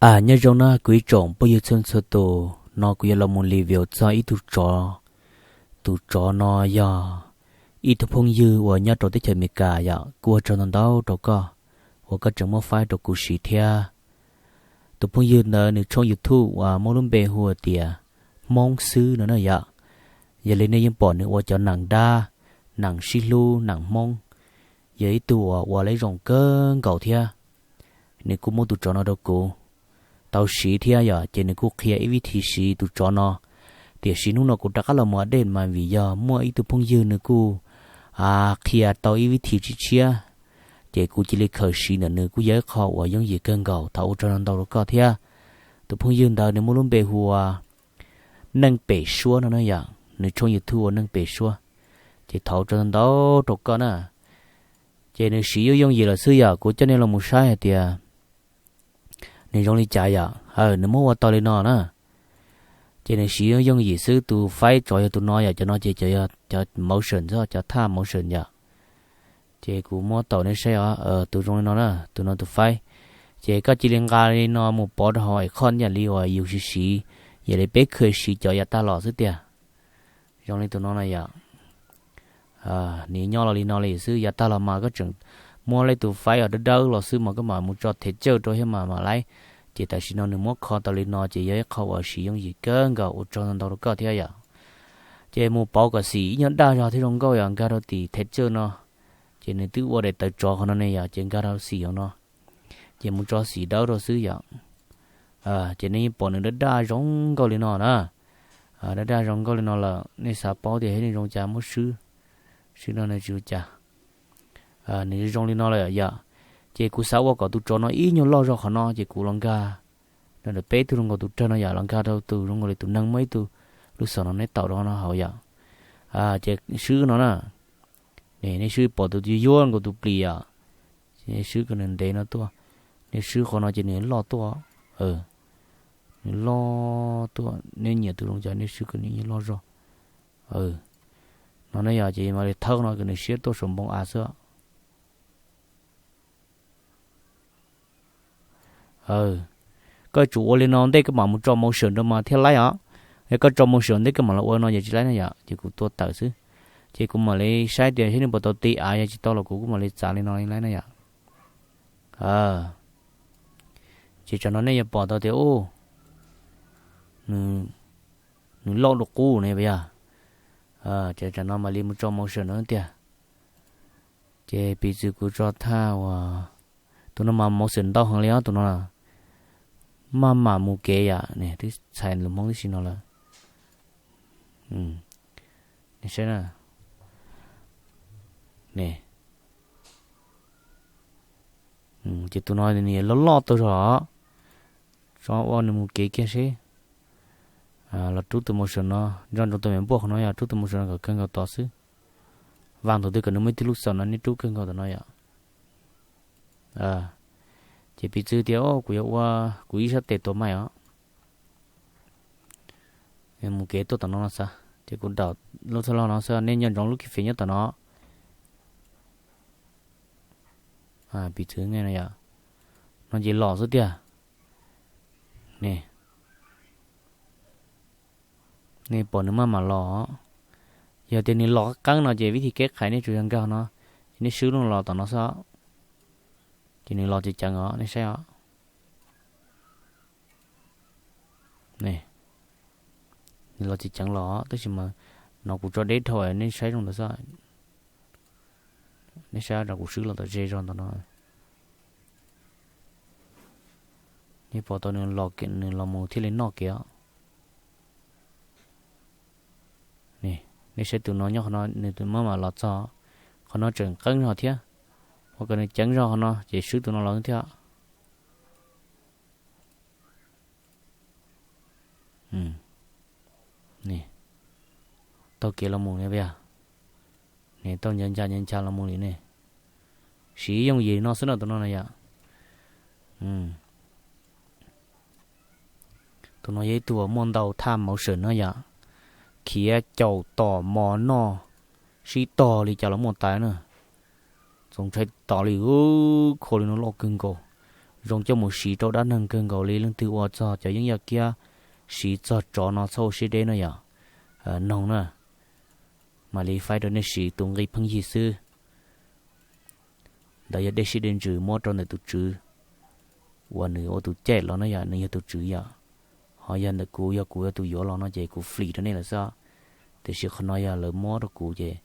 Aws, nyob zoo na kuv ib tsoom phooj ywg txhua txhua tus, no kuv yuav los mus review txog ib tug tsov. Tus tsov no yog ib tug phooj ywg uas nyob rau teb chaws Amelikas yom, kuj ua tsaug ntau ntau rau koj uas koj tseem muab faib rau kuv siv thiab. Tus phooj ywg ntawd nws tshooj YouTube uas muaj lub npe hu tias Hmoob xwb no na yom. Yog li nej yeej pom nws ua cov neem dab, neem sib hlub, neem Hmoob, yog ib tug uas ua leb zoo kawg nkaus thiab. Nws kuj muab tus tsov no rau kuv tau siv thiab yom, ces nws kuj qhia ib vib thi siv tus tsov no. Tiam sis hnub no kuv rov qab los mus update mas vim yog muaj ib tug phooj ywg nws kuj qhia tau ib vib thi tshiab tshiab, ces kuv cia li khaws siv ntawm nws kuj yog ib qho uas yooj yim kawg nkaus. Thov ua tsaug ntau rau koj thiab. Tus phooj ywg ntawd nws muaj lub npe hu ua Neej Pem Suab no na yom, nws tshooj YouTube ua Neej Pem Suab. Ces thov ua tsaug ntau rau koj na. Ces nws siv yooj yooj yim lawm xwb yom, kuv coj nej los mus saib hais tias nws zoo li cas yom. Aws, nws muab ua tau li no na. Ces nws siv yooj yooj yim xwb, tus faib tsov yog tus no yom, cov no ces cov motion xwb, cov thaj motion yom. Ces kuv muab tau nej saib os, tus zoo li no na, tus no tus faib. Ces koj cia li nqa li no mus pov rau hauv icon yam li uas yus siv siv, yam li peb kheev siv cov yav tag los xwb tiag. Zoo li tus no na yom. Nws nyob los li no li xwb, yav tag los mas koj tseem muab lawv tus faib uas dawb dawb los xwb mas koj mam mus tso thev cawj rau thiab mas mam laib. Ces tam sim no nws muab kho tau li no ces yog ib qho uas siv yooj yim kawg nkaus, ua tsaug ntau ntau rau koj thiab yom. Ces mus pauv kom xim ib nyuag daj zog thiab zoo nkauj yom, nkag rau tim thev cawj no. Ces nws twb ua daim tawv tsov qhov no ne yom, ces nkag rau xim hauv no. Ces mus tso xim dawb rau xwb yom. Ces nej yeej pom nws daj daj zoo nkauj li no na. Daj daj zoo nkauj li no lawm nej xav paub tias thiab nws zoo cas muab swb. Swb no nws tsis ua cas. Nws zoo li no lawm yom. Ces kuv xav ua kom tus tsov no ib nyuag loj zog qhov no ces kuv los nkag rau peb tug zoo nkaus tus rawg no yom, los nkag rau tus zoo nkaus li tus neeg muaj ib tug lub xom no neb taum rau no hauv yom. Ces swb no na. Nej swb pom tus yuag yuag nkaus tus plis yom. Nej swb kom nws ntev no tuaj. Nej swb qhov no ces nws loj tuaj. Nws loj tuaj, nej nyiam tus zoo cas nej swb kom nws loj zog. No ne yom, ces mam li thawb no kom nws siab tuaj saum npoo av xwb. Koj tsum ua li no ntej koj mam mus tso motion rau mas thiaj laib os. Yog koj tso motion ntej koj mam los ua no ces tsis laib na yom, ces kuv tua tawm xwb. Ces kuv mam li saib tias thiab nws puas tau ti av, yog tsis tau los kuv kuj mam li txav li no li laib na yom. Ces tsam no nej yuav pom tau tias nws loj dua qub ne yom. Ces tsam no mam li mus tso motion no tiag. Ces piv txwv kuv tso thaj uas, tus no mas motion ntau heev li os, tus no maj mam mus kev yom, twb txhais lus Hmoob tib si no lawm. Saib na, ces tus no nws loj loj tau zog, tso ua nws mus kev kiag seb. Los rub tus motion no nrog rau tus me npuaj qhov no yom, rub tus motion no kom kawg nkaus tod xwb. Vas nthaum twg kom nws muaj ib tug lub xom no nej rub kawg nkaus tom no yom. Ces piv txwv tias kuv yuav ua kuv ib sab tes tua mais os. Mus kev tuaj tom no no xav, ces kuv daus lub thawj log no xwb, nej nco ntsoov lub kis fes nyob tom no. Piv txwv ne, no ces los xwb tiag. Nej pom nws maj mam los. Yog tias nws los qeeb no ces vib thi keb qhais nej tsuas yog nkag no, ces nej swb lub los tom no xwb. Ces nws los ceev ceev os, nej saib os. Nws los ceev ceev los tab sis mas no kuv tso deb dhau, nej saib zoo ntawd xwb. Nej saib os, kuv swb los tom ze zog ntawm no. Nej pom tau nws los, nws los mus thiaj li noj kev os. Nej saib tus no nyob qhov no, nws maj mam los txog qhov no tseem qeeb zog thiab. Ua kom nws ceev zog qhov no ces swb tus no los thiab. Taug kev los mus ne, tau ncha ncha ncha los mus li ne. Siv yooj yim no xwb no tus no na yom. Tus no yog ib tug muaj ntau thaj motion no yom. Khiav caum tom mos noj sib tog li cas los muaj tas na. Txaus ntshai tas li, khau li no loj kawg nkaus. zoo coj mus siv rau dab neeg kawg nkaus li. Leej twg ua txog cov yeeb yaj kiab siv txog tsov no txhob ua siab deb no yom. Noog na, mam li faib rau nej siv tus nqi pheej yig xwb. Ntawd yog dej siab dej ntsws muab rau ntawm tus tswv uas nws ua tus caij los no yom, nws yog tus tswv yom. Ho yog ntawm kuv, yog kuv yog tus yuav los no ces kuv flim rau nej lawm xwb. Tiam sis qhov no yog lawv muab rau kuv ces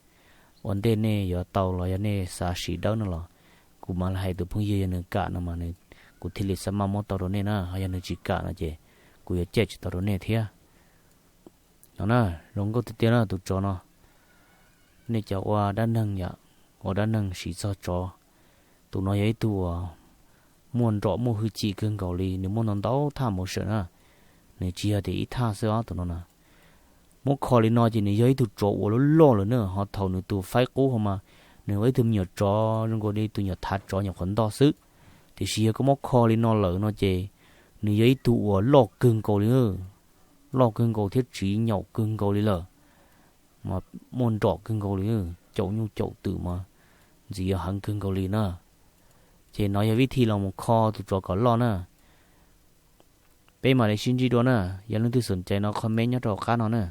ua ntej nej yuav tau los yog nej xav siv dawb no los kuv mam li hais tus phooj ywg yog nws kam no mas nws, kuv thiaj li xav maj muab tau rau nej na. Ho yog nws tsis kam no ces kuv yuav caij tsis tau rau nej thiab. No na, zoo nkauj tiag tiag na tus tsov no. Nej cov ua dab neeg yom, ua dab neeg siv txog tsov, tus no yog ib tug uas muaj nrom muaj hwj chim kawg nkaus li, nws muaj ntau ntau thaj motion na. Nws tsis yog tias ib thaj xwb os tus no na. Muab kho li no ces nws yog ib tug tsov uas loj loj lawm na, ho thaum nws tus faib qub ho mas nws ua ib tug me nyuam tsov zoo nkaus li tus nyuam thav tsov nyuam qhuav ntoj xwb. Tiam sis yog koj muab kho li no lawm no ces nws yog ib tug uas loj kawg nkaus li, loj kawg nkaus thiab tsiv nyaum kawg nkaus li lawm, mas muaj nrom kawg nkaus li, caum nyuj caum twm mas ntxiv yuav heev kawg nkaus li na. Ces no yog vib thij los mus kho tus tsov kom loj na. Peb mam li sib ntsib dua na, yog leej twg xoom cai no comment nyob rau qab no na.